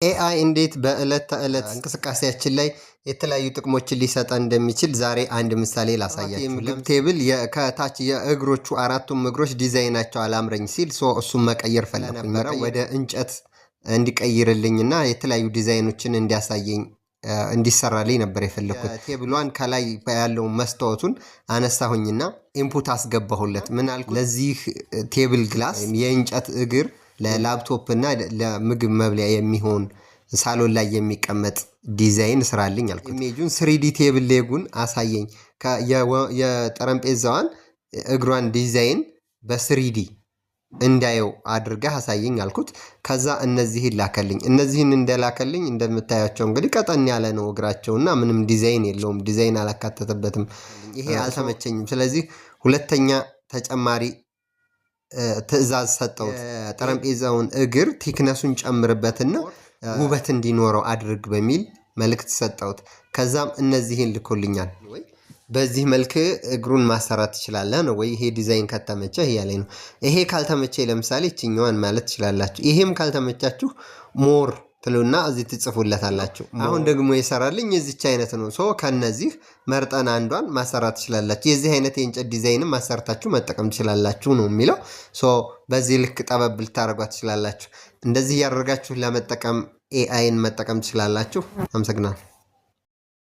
AI እንዴት በዕለት ተዕለት እንቅስቃሴያችን ላይ የተለያዩ ጥቅሞችን ሊሰጠን እንደሚችል ዛሬ አንድ ምሳሌ ላሳያችሁ። የምግብ table ከታች የእግሮቹ አራቱም እግሮች ዲዛይናቸው አላምረኝ ሲል so እሱን መቀየር ፈለኩኝ። ወደ እንጨት እንዲቀይርልኝና የተለያዩ ዲዛይኖችን እንዲያሳየኝ፣ እንዲሰራልኝ ነበር የፈለኩት። Table ሏን ከላይ ያለውን መስታወቱን አነሳሁኝና input አስገባሁለት። ምን አልኩት? ለዚህ table glass የእንጨት እግር ለላፕቶፕ እና ለምግብ መብሊያ የሚሆን ሳሎን ላይ የሚቀመጥ ዲዛይን ስራልኝ አልኩት። Image ኡን 3D table leg ኡን አሳየኝ። የጠረጴዛዋን እግሯን ዲዛይን በ 3D እንዳየው አድርገህ አሳየኝ አልኩት። ከዛ እነዚህን ላከልኝ። እነዚህን እንደላከልኝ እንደምታያቸው እንግዲህ ቀጠን ያለ ነው እግራቸውና ምንም ዲዛይን የለውም። ዲዛይን አላካተተበትም። ይሄ አልተመቸኝም። ስለዚህ ሁለተኛ ተጨማሪ ትዕዛዝ ሰጠሁት። ጠረጴዛውን እግር thickness ኡን ጨምርበትና ውበት እንዲኖረው አድርግ በሚል መልእክት ሰጠሁት። ከዛም እነዚህን ልኮልኛል። በዚህ መልክ እግሩን ማሰራት ትችላለህ ነው ወይ፣ ይሄ ዲዛይን ከተመቸህ እያለኝ ነው። ይሄ ካልተመቸ ለምሳሌ ይችኛዋን ማለት ትችላላችሁ። ይሄም ካልተመቻችሁ more ትሉና እዚህ ትጽፉለታላችሁ። አሁን ደግሞ የሰራልኝ የዚች አይነት ነው። So ከነዚህ መርጠን አንዷን ማሰራት ትችላላችሁ። የዚህ አይነት የእንጨት ዲዛይንም ማሰርታችሁ መጠቀም ትችላላችሁ ነው የሚለው። So በዚህ ልክ ጠበብ ልታደርጓት ትችላላችሁ። እንደዚህ እያደረጋችሁ ለመጠቀም AI ን መጠቀም ትችላላችሁ። አመሰግናለሁ።